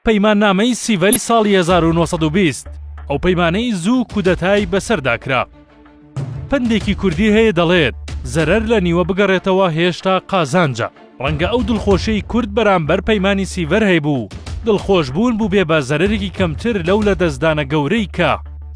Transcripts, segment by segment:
پەیماننامەی سیڤەری ساڵی 1920، ئەو پەیمانەی زوو کودەتای بەسەردا کرا. پەندێکی کوردی هەیە دەڵێت، زەرەر لە نیوە بگەڕێتەوە هێشتا قازانجە. ڕەنگە ئەو دڵخۆشیەی کورد بەرامبەر پەیمانی سیڤەر هەیبوو، دڵخۆشبوون بووبێ بە زەرەرێکی کەمتر لەو لەدەستدانە گەورەی کە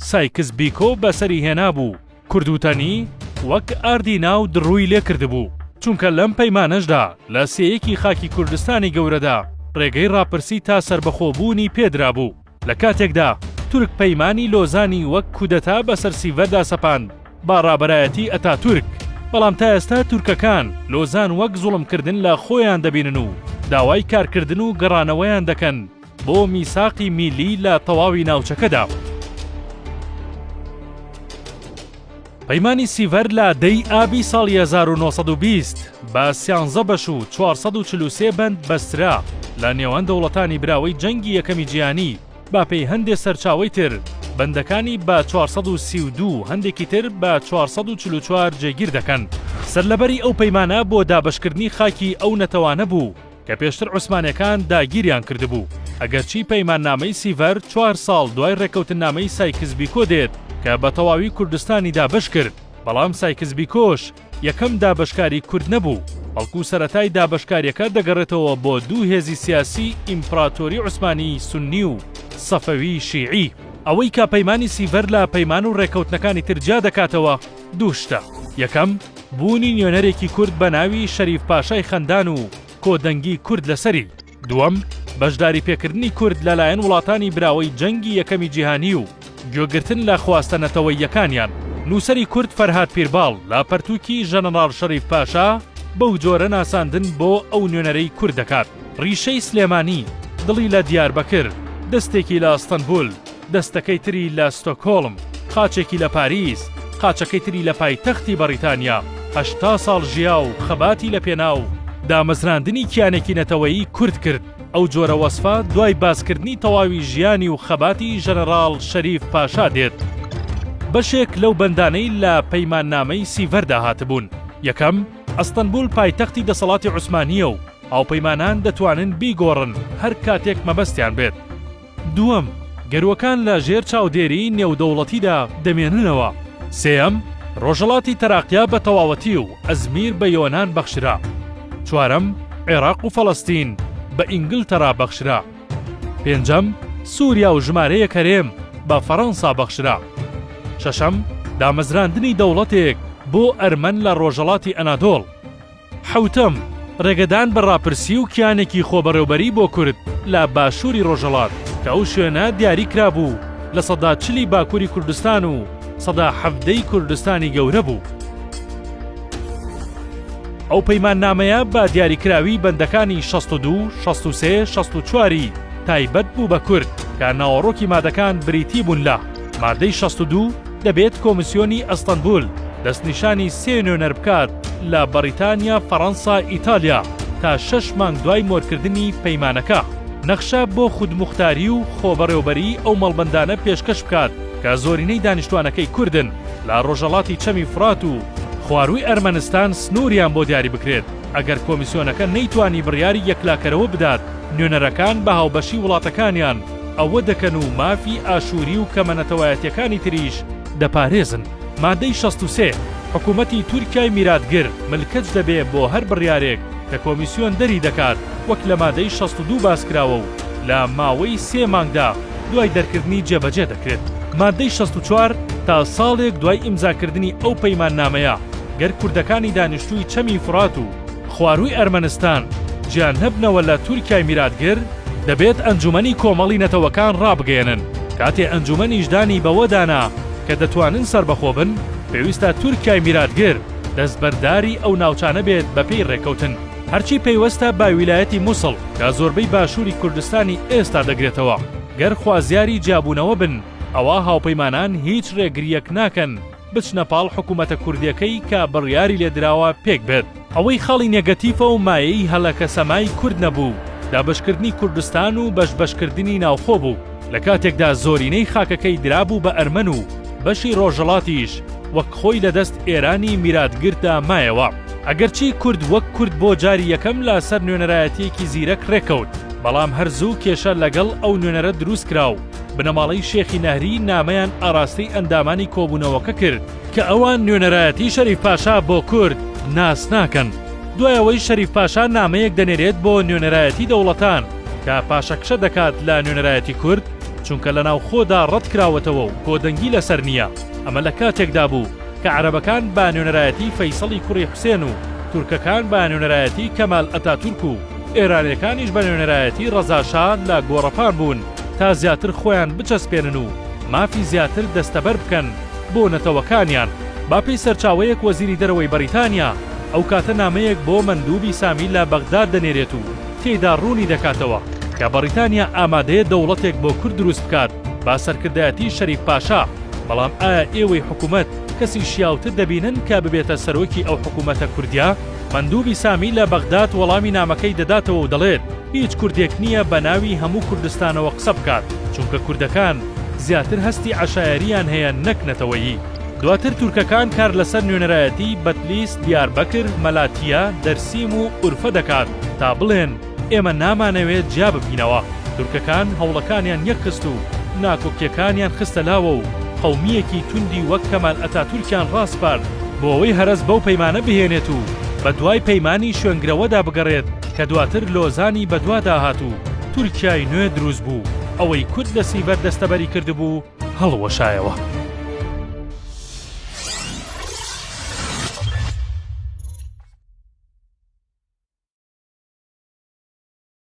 سایکس بیکۆ بەسەری هێنابوو. کورد وتەنی وەک ئاردی ناو دڕووی لێ کردبوو، چونکە لەم پەیمانەشدا لە سێیەکی خاکی کوردستانی گەورەدا ڕێگەی ڕاپرسی تا سەربەخۆبوونی پێ درابوو، لە کاتێکدا تورک پەیمانی لۆزانی وەک کودەتا بەسەر سیڤەردا سەپاند بە ڕابەرایەتی ئەتاتورک، بەڵام تا ئێستا تورکەکان لۆزان وەک زوڵمکردن لە خۆیان دەبینن و داوای کارکردن و گەڕانەوەیان دەکەن. بۆ میساقی میلی لە تەواوی ناوچەکەدا. پەیمانی سیڤەر لە دەی ئابی ساڵی 1920 بە سیانزە بەش و 443 بەند بەسترا لە نێوان دەوڵەتانی براوەی جەنگی یەکەمی جیهانی بە پێی هەندێ سەرچاوەی تر بەندەکانی بە 432 هەندێکی تر بە 444 جێگیر دەکەن. سەرلەبەری ئەو پەیمانە بۆ دابەشکردنی خاکی ئەو نەتەوانە بوو کە پێشتر عوسمانیەکان داگیریان کردبوو، ئەگەرچی پەیماننامەی سیڤەر چوار ساڵ دوای ڕێککەوتننامەی سایکس بیکۆ دێت کە بە تەواوی کوردستانی دابەش کرد، بەڵام سایکس بیکۆش یەکەم دابەشکاری کورد نەبوو، بەڵکو سەرەتای دابەشکاریەکە دەگەڕێتەوە بۆ دوو هێزی سیاسی ئیمپڕاتۆری عوسمانی سوننی و سەفەوی شیعی. ئەوەی کە پەیمانی سیڤەر لە پەیمان و ڕێککەوتنەکانی تر جیا دەکاتەوە دوو شتە، یەکەم، بوونی نوێنەرێکی کورد بە ناوی شەریف پاشای خەندان و کۆدەنگی کورد لەسەری. دووەم، بەشداریپێکردنی کورد لەلایەن وڵاتانی براوەی جەنگی یەکەمی جیهانی و گوێگرتن لە خواستە نەتەوەییەکانیان. نووسەری کورد فەرهاد پیرباڵ لە پەرتووکی ژەنەڕاڵ شەریف پاشا بەو جۆرە ناساندن بۆ ئەو نوێنەرەی کورد دەکات. ڕیشەی سلێمانی، دڵی لە دیاربەکر، دەستێکی لە ئەستەنبول، دەستەکەی تری لە ستۆکهۆڵم، قاچێکی لە پاریس، قاچەکەی تری لە پایتەختی بەڕیتانیا، 80 ساڵ ژیا و خەباتی لە پێناو دامەزراندنی کیانێکی نەتەوەیی کورد کرد، ئەو جۆرە وەسفە دوای باسکردنی تەواوی ژیانی و خەباتی ژەنەڕاڵ شەریف پاشا دێت. بەشێک لەو بەندانەی لە پەیماننامەی سیڤەردا هاتبوون، یەکەم، ئەستەنبول پایتەختی دەسەڵاتی عوسمانییە و هاوپەیمانان دەتوانن بیگۆڕن هەر کاتێک مەبەستیان بێت. دووەم، گەرووەکان لە ژێر چاودێریی نێودەوڵەتیدا دەمێننەوە. سێیەم، ڕۆژهەڵاتی تەراقیا بە تەواوەتی و ئەزمیر بە یۆنان بەخشرا. چوارەم، عێراق و فەڵەستین بە ئینگلتەرا بەخشرا. پێنجەم، سووریا و ژمارەیەک هەرێم بە فەڕەنسا بەخشرا. شەشەم، دامەزراندنی دەوڵەتێک بۆ ئەرمەن لە ڕۆژهەڵاتی ئەنادۆڵ. حەوتەم، ڕێگەدان بە ڕاپرسی و کیانێکی خۆبەڕێوبەری بۆ کورد لە باشووری ڕۆژهەڵات، کە ئەو شوێنە دیاری کرابوو لە سەدا چلی باکووری کوردستان و سەدا حەڤدەی کوردستانی گەورە بوو. ئەو پەیماننامەیە بە دیاریکراوی بەندەکانی 62، 63، 64 ی تایبەت بوو بە کورد، کە ناوەڕۆکی مادەکان بریتی بوون لە، مادەی 62، دەبێت کۆمیسیۆنی ئەستەنبول دەستنیشانی سێ نوێنەر بکات لە بەڕیتانیا، فەڕەنسا، ئیتالیا تا شەش مانگ دوای مۆرکردنی پەیمانەکە نەخشە بۆ خودموختاری و خۆبەڕێوبەریی ئەو مەڵبەندانە پێشکەش بکات کە زۆرینەی دانیشتوانەکەی کوردن لە ڕۆژهەڵاتی چەمی فورات و خوارووی ئەرمەنستان سنووریان بۆ دیاری بکرێت. ئەگەر کۆمیسیۆنەکە نەیتوانی بڕیاری یەکلاکەرەوە بدات، نوێنەرەکان بە هاوبەشی وڵاتەکانیان ئەوە دەکەن و مافی ئاشووری و کەمە نەتەوایەتییەکانی تریش دەپارێزن. مادەی 63، حکوومەتی تورکیای میراتگر ملکەچ دەبێ بۆ هەر بڕیارێک کە کۆمیسیۆن دەری دەکات وەک لە مادەی 62 باس کراوە و لە ماوەی سێ مانگدا دوای دەرکردنی جێبەجێ دەکرێت. مادەی 64، تا ساڵێک دوای ئیمزاکردنی ئەو پەیماننامەیە گەر کوردەکانی دانیشتووی چەمی فورات و خوارووی ئەرمەنستان جیا نەبنەوە لە تورکیای میراتگر، دەبێت ئەنجومەنی کۆمەڵی نەتەوەکان ڕابگەیەنن، کاتێ ئەنجومەنیش دانی بەوەدا نا کە دەتوانن سەربەخۆ بن، پێویستە تورکیای میراتگر دەستبەرداری ئەو ناوچانە بێت بەپێی ڕێککەوتن. هەرچی پەیوەستە بە ویلایەتی موسڵ کە زۆربەی باشووری کوردستانی ئێستا دەگرێتەوە، گەر خوازیاری جیابوونەوە بن، ئەوا هاوپەیمانان هیچ ڕێگرییەک ناکەن بچنە پاڵ حکوومەتە کوردییەکەی کە بڕیاری لێ دراوە پێک بێت. ئەوەی خاڵی نێگەتیفە و مایەی هەلەکەسەمای کورد نەبوو، دابەشکردنی کوردستان و بەشبەشکردنی ناوخۆ بوو، لە کاتێکدا زۆرینەی خاکەکەی درابوو بە ئەرمەن و بەشی ڕۆژەڵاتیش وەک خۆی لە دەست ئێرانی میراتگردا مایەوە. ئەگەرچی کورد وەک کورد بۆ جاری یەکەم لە سەر نوێنەرایەتییەکی زیرەک ڕێکەوت. بەڵام هەر زوو کێشە لەگەڵ ئەو نوێنەرە دروست کرا و بنەماڵەی شێخی نەهری نامەیان ئاراستەی ئەندامانی کۆبوونەوەکە کرد کە ئەوان نوێنەرایەتی شەریف پاشا بۆ کورد ناس ناکەن. دوای ئەوەی شەریف پاشا نامەیەک دەنێرێت بۆ نوێنەرایەتی دەوڵەتان کە پاشەکشە دەکات لە نوێنەرایەتی کورد چونکە لە ناوخۆدا ڕەتکراوەتەوە و کۆدەنگی لەسەر نییە، ئەمە لە کاتێکدا بوو کە عەرەبەکان بە نوێنەرایەتی فەیسەڵی کوڕی حوسێن و تورکەکان بە نوێنەرایەتی کەمال ئەتاتورک و ئێرانیەکانیش بە نوێنەرایەتی ڕەزا شا لە گۆڕەپان بوون تا زیاتر خۆیان بچەسپێنن و مافی زیاتر دەستەبەر بکەن بۆ نەتەوەکانیان. بەپێی سەرچاوەیەک وەزیری دەرەوەی بەڕیتانیا ئەو کاتە نامەیەک بۆ مەندوبی سامی لە بەغداد دەنێرێت و تێیدا ڕوونی دەکاتەوە کە بەڕیتانیا ئامادەیە دەوڵەتێک بۆ کورد دروست بکات بە سەرکردایەتی شەریف پاشا، بەڵام ئایا ئێوەی حکومەت کەسی شیاوتر دەبینن کە ببێتە سەرۆکی ئەو حکومەتە کوردیە؟ مەندوبی سامی لە بەغداد وەڵامی نامەکەی دەداتەوە و دەڵێت، هیچ کوردێک نییە بە ناوی هەموو کوردستانەوە قسە بکات، چونکە کوردەکان زیاتر هەستی عەشایەرییان هەیە نەک نەتەوەیی. دواتر تورکەکان کار لەسەر نوێنەرایەتی بەتلیس، دیاربەکر، مەلاتیە، دەرسیم و ئورفە دەکات تا بڵێن ئێمە نامانەوێت جیا ببینەوە. تورکەکان هەوڵەکانیان یەکخست و ناکۆکیەکانیان خستە لاوە و قەومییەکی توندی وەک کەمال ئەتاتورکیان ڕاسپارد بۆ ئەوەی هەرەس بەو پەیمانە بهێنێت و بەدوای پەیمانی شوێنگرەوەدا بگەڕێت کە دواتر لۆزانی بەدوادا هات و تورکیای نوێ دروست بوو، ئەوەی کورد لە سیڤەر دەستەبەری کردبوو هەڵوەشایەوە.